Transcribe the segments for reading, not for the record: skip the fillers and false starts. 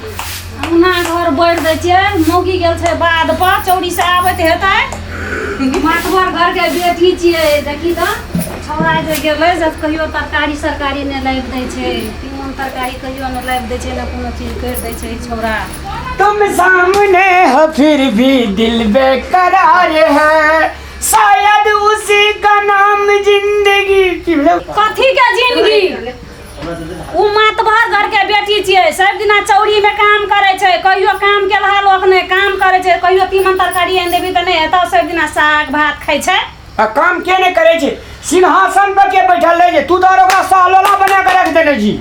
अंगना घर बढ़ि दै छियै। मौगी गेल छै बाध पर, चौरी से आबैत हेतै। मातबर घर के बेटी छियै, देखी तऽ छौड़ा जे गेलै से कहियो तरकारी सरकारी नहि लाबि दै छै, तीमन तरकारी कहियो नहि लाबि दै छै, नहि कोनो चीज करि दै छै ई छौड़ा। तुम सामने हो फिर भी दिल बेकरार है, शायद उसी का नाम जिंदगी की भेलै? कथी के जिंदगी? ओ मातभर घर के बेटी छियै, सब दिना चौरी में काम करे छै, कहियो काम केलहा लोक नहि काम करे छै, कहियो तीमन तरकारी आनि देबी तऽ नहि हेतौ, सब दिना साग भात खाइ छै। आ काम के नहि करे छै? सिंहासन पर के बैठल रहे छै? तू तऽ ओकरा सहलोला बना के रख देने छी।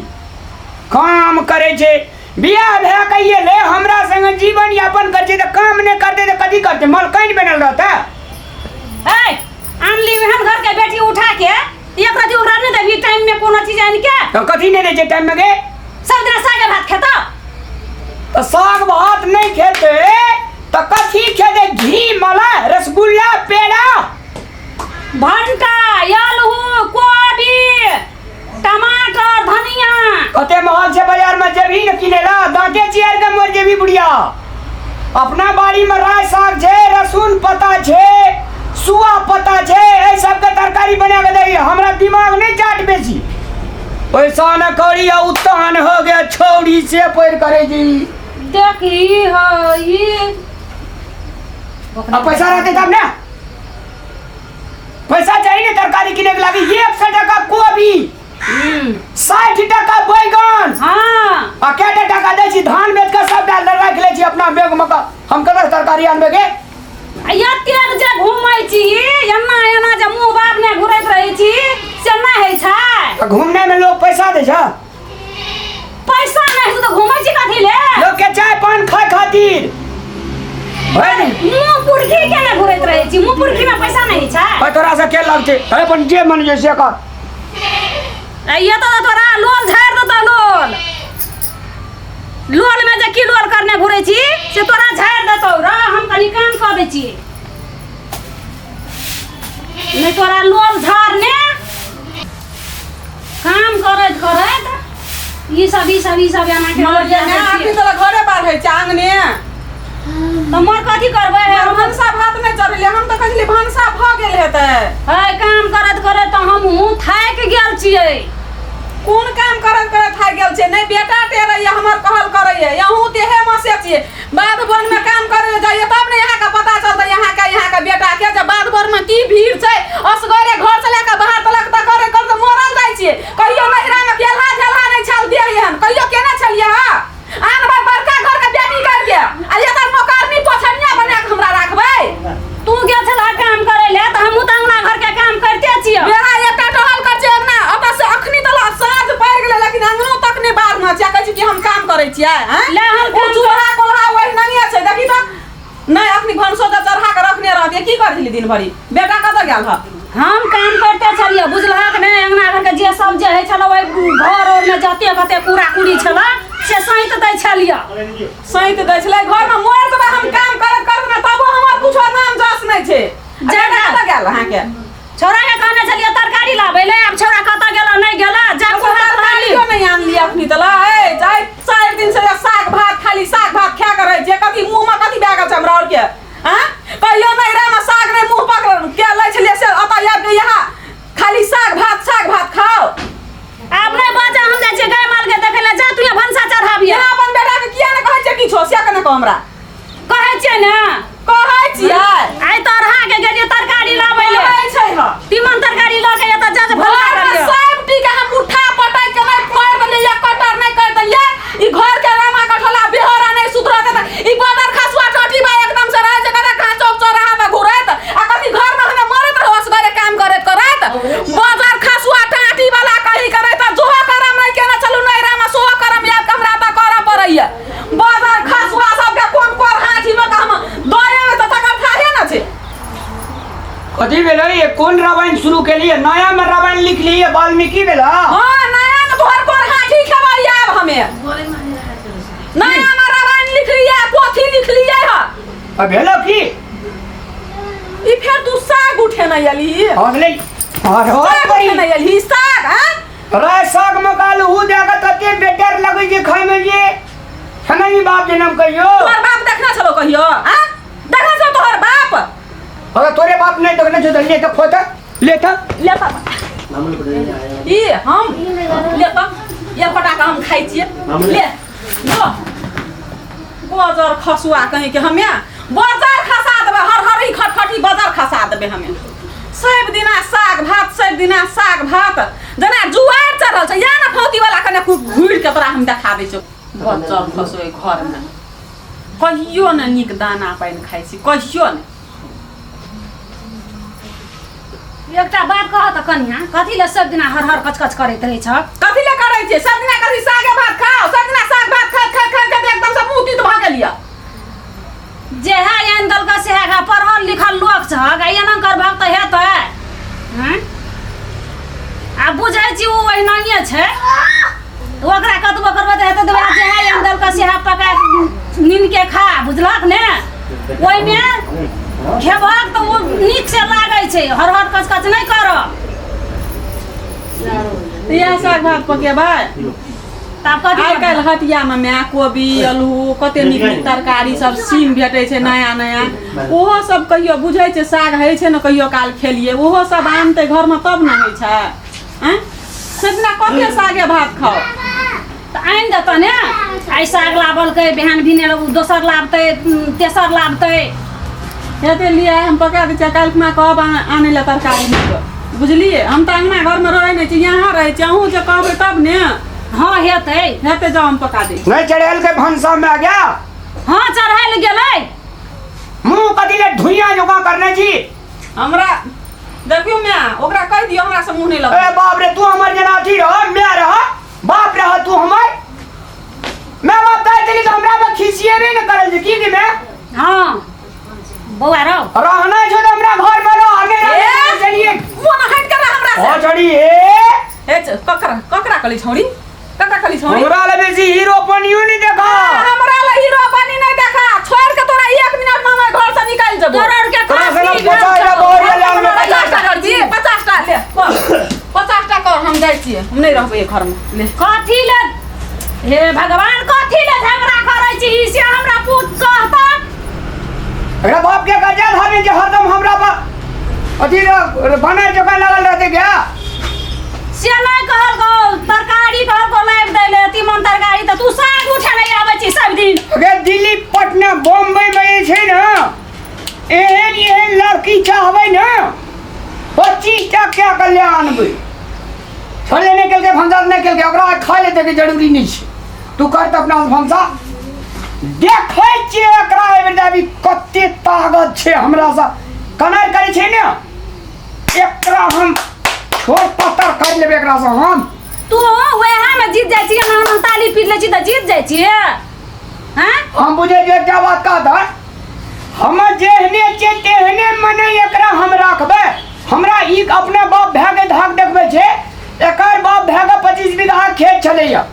काम करे छै, बियाह भए के एलै हमरा संगे जीवन यापन करे छै तऽ काम नहि करतै तऽ कथी करतै? मलकाइन बनल रहतै? ए, आनली एहन घर के बेटी उठा के, एक रति ओकरा नहि देबी टाइम में कोनो चीज आनि के? तऽ कथी नहि दै छै टाइम में गे? सब दिना सागे भात खेतौ। तऽ साग भात नहि खेतै तऽ कथी खेतै? घी मलाई रसगुल्ला पेड़ा भंटा आलू कोबी टमाटर धनिया। कते महल छै बाजार में, जेबही ने किने ला दांते चियार के मर जेबही बुढ़िया। अपना बाड़ी में राय साग छै, रसुन पत्ता छै, सुआ पत्ता छै, एहि सबके तरकारी बना के दही। हमरा दिमाग नहीं चाट बेसी। पैसा न कौड़ी आ उत्तान हो गया छौड़ी से पैर करे जी। देखी हो ई। अब पैसा रहते तब ना, पैसा चाहिए ना तरकारी किने के लागी। 100 टका कोबी, 60 टका बैगन। आ केटा टका दै छी? धान बेच के सब डाल राखि लै छी अपना बैग में का। हम कतऽ से तरकारी आनबै गे? आ एतेक जे घूमै छी एना एना जे मुँह बाप ने घुरैत रहै छी से नहि होइ छै? तऽ घूमने में लोग पैसा दै छै? पैसा नहि होइ छै तऽ घूमै छी कथी ले? लोग के चाय पान खाय खातिर भरि दिन। मुँह पुरखी के ने घुरैत रहै छी, मुँह पुरखी में पैसा नहि होइ छै? भाई तोरा से के लगतै? है अपन जे मन जे से कर। आ ये तऽ तोरा लोल झाड़ि देतौ। लोल लोल में जे की लोल करने घुरै छी से तोरा झाड़ि देतौ। रह, हम कनि काम कऽ दै छी, नहि तोरा लोल झाड़ने काम करैत करैत ई सब ई सब ई सब एना के मर जा ने अखनी तोरा घरे बाहर होइ छै आंगने। तऽ मोर कथी करबै? मर भनसा भात नहि चढ़ेलियै हम, तऽ कहै छलियै भनसा भऽ गेल हेतै। है काम करैत करैत तऽ हमहूँ थाकि गेल छियै। कोन काम करैत करैत थाकि गेल छियै? नहि बेटा टेरैया हमर कहल करैया, अहूँ तेहे मसे छियै। बाध वन में काम करे लए जाइए तब ने यहाँ का पता चलतै यहाँ के बेटा के जे बाध वन में की भीड़ छै। असगरे घर से लए के बाहर तलक तऽ करे कर तऽ मरल जाइ छियै। कहियो नहिरा में केलहा झेलहा नहि छल देह एहन कहियो केने छलियै? हँ आन भाई बड़का घर के बेटी करके आ एकर नौकरनी पोछनिया बना के हमरा राखबै? तू गेल छलह काम करै लए तऽ हमहूँ तऽ अंगना घर के काम करिते छियै। बेहा एकटा टहल कर छै अंगना, ओतऽ से अखनी तऽ साँझ पड़ि गेलै लेकिन अंगनो तक नहि बाहर छै। कहै छै कि हम काम करै छियै। आँय? ले हम ओ काम। चूल्हा कोल्हा ओहि नहिए छै, देखी तऽ नहि। अखनी भनसो तऽ चढ़ा के रखने रहतियै। की करै छली दिन भरि? बेटा कतऽ गेल ह? हम काम करते छलियै, बुझलहक नहि? अंगना घर के जे सब जे होइ छलै, ओहि घर और में जते कते कूड़ा कूड़ी छलै से सैंत दै छलियै। सैंत दै छलै घरमे। मरि जेबै हम काम करैत करैत ने, तबो हमर कुछो नाम जस नहि छै। जा बेटा कतऽ गेल अहाँके? छौड़ा के कहने छलियै तरकारी लाबै ले, आब छौड़ा कतऽ गेल नहि गेल, जा हम कुहरा तरकारियो नहि आनलियै अखनी तऽ। ला ए जाय 4 दिन से साग भात, खाली साग भात खा के रहै छियै। कथी मुँहमे कथी भए गेल छै हमरा आरके? आँ कहियो नैहरामे साग नहि मुँह पकड़ के लै छलियै से ओतऽ आबि के यहाँ खाली साग भात साग भात खाओ। आब नहि बजा, हम जाइ छियै गाय माल के देखै ले। जा तू भनसा चढ़ाबियै। यहाँ अपन बेटा के किया ने कहै छियै किछो से केना कहू? हमरा कहै छियै ने। कहै छियै। आइ तऽ अरहा के गेलियै तरकारी लाबै ले। कहै छै हँ। तीमन तरकारी लऽ के एतऽ जा जे भनसा घरमे करियौ। सब टीका हम उठा पटक के नहि फोड़ देलियै, कटर नहि कर देलियै, ई घर के रामा कठोला बेहोरा नहि सुधरत तऽ ई बदर खसुआ टोटी बा एकदम से रहै छै कतऽ कहाँ चौक चौराहा में घुरैत आ कथी घर में हमे मरैत रहो असगरे काम करैत करैत। बदर खसुआ टाटी वाला कहीं करैत आ जोहो करम नहि केने छलू नैहरा में सोहो करम याद के हमरा तऽ करऽ पड़ैया। बदर खसुआ सबके कोन कोन हाथी में हम दए में तऽ तकर थाहे न छै। कथी भेलै? ये कोन रामायण शुरू केलिए? नया में रामायण लिख लिए वाल्मीकि भेला? हाँ नया में तोहर कोन हाथी खेबै आब हमे? नया में रामायण लिख लिए, पोथी लिख लिए ह। आ भेलो की? ई फेर तू साग उठेने एलही? हौसले और हो साग पड़ी। उठेने एलही साग? हाँ राय साग में काल हु जाकर तते बेटर लगे जे खाय में जे। खेने बाप जनम कहियो। तोहर बाप देखने छलो कहियो? आ देखने छलो तोहर बाप? अगर तोरे बाप नहीं देखने छो त ले त खोत ले त ले त ई हम ले त ये पटाखा हम खाइ छियै ले लो। बजर खसुआ कहीं के हमे बजर खसा देबै, हर हर ई खटखटी बजर खसा देबै हमे। सब दिना साग भात, सब दिना साग भात, जेना जुआर चढ़ल छै या ने फौती वाला कने घुरि के तोरा हम देखा दै छियौ। बजर खसो घर में कहियो ने नीक दाना पानि खाइ छी, कहियो ने। एकटा बात कह तऽ कनिया, कथी लए सब दिना हर हर कचकच करैत रहै छह? कथी लए करै छै? सब दिना कथी सागे भात खाओ, सब दिना साग भात खा खा खा खा एकदम से मुँह तीत भऽ गेल यऽ। जेहा आनि देलक सेहा खा, पढ़ल लिखल लोक छहक आ एना करबहक तऽ हेतै? हँ? आ बुझै छी ओ ओहिनाइए छै, ओकरा कतबो करबै तऽ हेतै? तऽ वएह जेहा आनि देलक सेहा पका नीनके खा, बुझलहक ने? ओहिमे खेबहक तऽ ओ नीक से लागै छै, हर हर कचकच नहि करब। इएह साग भात पकेबै तब कथी? आइ काल्हि हटियामे माय कोबी आलू कते नीक नीक तरकारी सब सीम भेटै छै नया नया, ओहो सब कहियो बुझै छै साग होइ छै ने, कहियो काल खेलियै ओहो सब आनतै घरमे तब ने होइ छै। आँय सजना कते सागे भात खाओ? तऽ आनि देतऽ ने, आइ साग लाबलकै, बिहान भिने दोसर लाबतै, तेसर लाबतै। हेतै लिअ हम पका दै छियै, काल्हि खुना कहब आनै लए तरकारी नीक, बुझलियै? हम तऽ अङ्गना घरमे रहै नहि छी, यहाँ रहै छी, अहूँ जे कहबै तब ने। हँ हेतै। हेतै, जाउ हम पका दै छी। नहीं चढ़ेल के भनसा में आ गया? हँ चढ़ायल गेलै। मुंह कथी ले धुइया जोका करने छी? हमरा देखियौ माय, ओकरा कहि दियौ हमरा से मुँह नहि लगै। ए बाप रे, तू हमर जेना अथी रह, माय रह, बाप रह, तू हमर माय बाप दाइ देली तऽ हमरा पर खिसिएबे ने करल जे की गे माय? हँ बौआ रौ, रहना छौ तऽ हमरा घर में रह, नहि रहना ए! तऽ चलिए। मुँह न हटि कर हमरा से। ओ चढ़ी ए ए ककरा ककरा कहली छौड़ी, ककरा कहली छौड़ी? हमरा ले बेसी हीरो पनियो नहीं देखा। हमरा ले हीरो बनी नहीं देखा, छोड़ के तोरा 1 मिनट में हमर घर से निकाल जेबो। तोरा आरके तोरा से खाँसी भेल 50 टा छौ। बहुत लाल में 50 टा कर दिए, 50 टा ले, कर। 50 टा कर, हम जाइ छियै, हम नहीं रहबै घर में। ले कथी ले हे भगवान, कथी ले झगड़ा करै छी से हमरा पूछ कहता। अरे बाप के कर्जा धारे जे हरदम हमरा पर अथी बना जगह लगल रहते क्या? से नहीं कहलको, तरकारी कहलको लाबि दै ले, तीमन तरकारी, तऽ तू साग उठे नहीं आबै छी सब दिन। अगे दिल्ली पटना बॉम्बे में जे छै ने एहन एहन लड़की चाहबै ने 25 टा क्या कल्याण आनबै। छोड़ले नहीं केलकै, भनसा नहीं केलकै, ओकरा खाय ले के जरूरी नहीं छै। तू कर तऽ अपना भनसा, देखै छियै एकरा एहि बेर अभी कते ताकत छै हमरा से कनार करै छै ने, एकरा हम छोड़ पत्तर कर लेबै एकरा से हम। तू वएह में जीत जाइ छी, हम ताली पीट लै छी तऽ जीत जाइ छियै। हाँ? हम बुझै छियै एकटा बात कहता, हम जेहने छियै तेहने मने एकरा हम राखबै। हमरा ई अपना बाप भाय के धाक देखबै छै, एकर बाप भाय के 25 बीघा खेत छलैया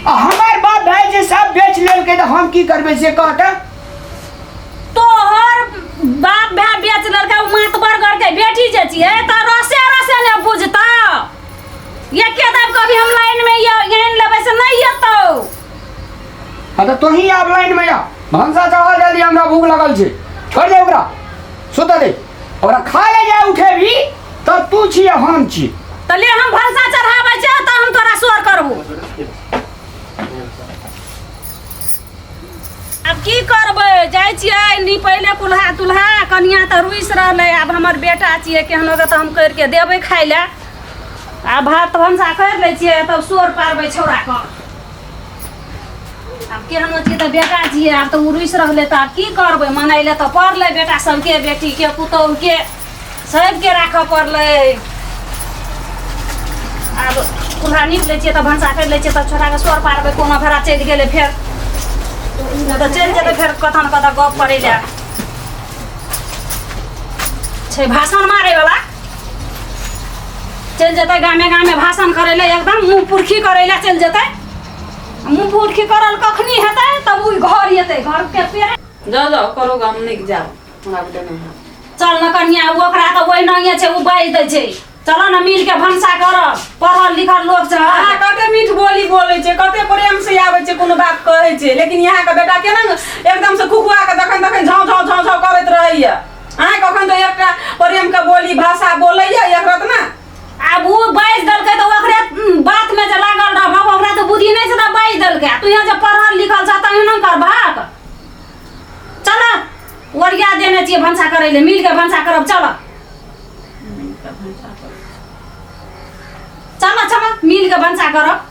आ हमर बाप भाय जे सब बेच लेलकै, तऽ हम की करबै से कहता? तोहर बाप भाय बेच लेलकै, ओ मातबर घर के बेटी जे छियै तऽ रसे रसे ने बुझतौ। एके दाब कभी हम लाइन में आनि लेबै से नहीं एतौ। हाँ तऽ तोही आब लाइन में आ, भनसा चढ़ा जल्दी, हमरा भूख लगल छै। छोड़ दे ओकरा, सुतऽ दे ओकरा, खा ले जाय उठेबी तब तू छी आ हम छी। तऽ ले हम भनसा चढ़ाबै छियै तऽ हम तोरा शोर करबो। आब की करबै, जाइ छियै निपैले कुल्हा तुल्हा, कनिया तऽ रुसि रहलै। आब हमर बेटा छियै, केहनो के तऽ हम करिके देबै खाइ लए। आ भात भनसा करि लै छियै तब शोर पारबै छौड़ाके। आब केहनो छियै तऽ बेटा छियै, आब तऽ ओ रुसि रहलै तऽ आब की करबै, मनाइ लए तऽ पड़लै बेटा सबके, बेटीके, पुतोहुके, सबके राखऽ पड़लै। आब कुल्हा नीप लै छियै तऽ भनसा करि लै छियै तब छोड़ाके शोर पारबै। कोनो भेड़ा चलि गेलै फेर, नहि तऽ चलि जेतै फेर कतऽ ने कतऽ गप करै लए छै, भाषण मारैवला चलि जेतै गामे गामे भाषण करै लए, एकदम मुँह पुरखी करै लए चलि जेतै। मुँह पुरखी करल कखनी हेतै तब ओ घर एतै, घरके पेड़ जाओ जाओ करो, हम नहीं जाओ, हमरा बुते नहीं हैत। चल न कनिया, ओकरा तऽ ओहिनाहिए छै, ओ बाजि दै छै। चल न मिल के भनसा करब, पढ़ल लिखल लोक छै। अहाँ कते मीठ बोली बोलै छै, कते प्रेम से आबै छै, कोनो बात कहै छै लेकिन यहाँ के बेटा केना एकदम से खुखुआ के जखन तखन झाँव झाँव झाँव झाँव करैत रहैया अहाँ कखन तऽ एकटा प्रेम के बोली भाषा बोलैया एक रत ना आब ओ बाजि देलकै तऽ ओकरे बात में जे लागल रहबह ओकरा तऽ बुद्धि नहि छै तऽ बाजि देलकै आ तू यहाँ जे पढ़ल लिखल छह तहिना करबहक चल ओरिया देने छियै भनसा करै लए मिल के भनसा करब चल चल चल मिल के भनसा करब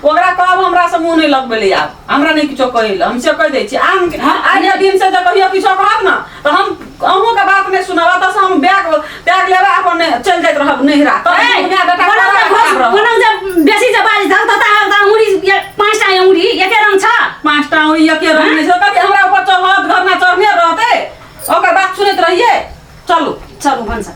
ओकरा कहब हमरा से मुँह नहि लगबै ले आब हमरा नहि किछो कहै लए हम से कहि दै छी आम आइ दिन से जे कहियो किछो कहब ने तऽ हम अहूँके बात नहि सुनब एतऽ से हम बैग त्याग लेबै अपन चलि जाइत रहब नैहरा तब ए, दुनिया बेटा बोलौ जे खराब रहब। बोलौ जे बेसी जे बाजि धक तऽ ता अंगुरी पाँचटा अंगुरी एके रंग छ पाँचटा अंगुरी एके रंग नहि छै कभी हमरा ऊपर चढ़त घरना चढ़ने रहतै ओकर बात सुनैत रहियै चलू चलू भनसा।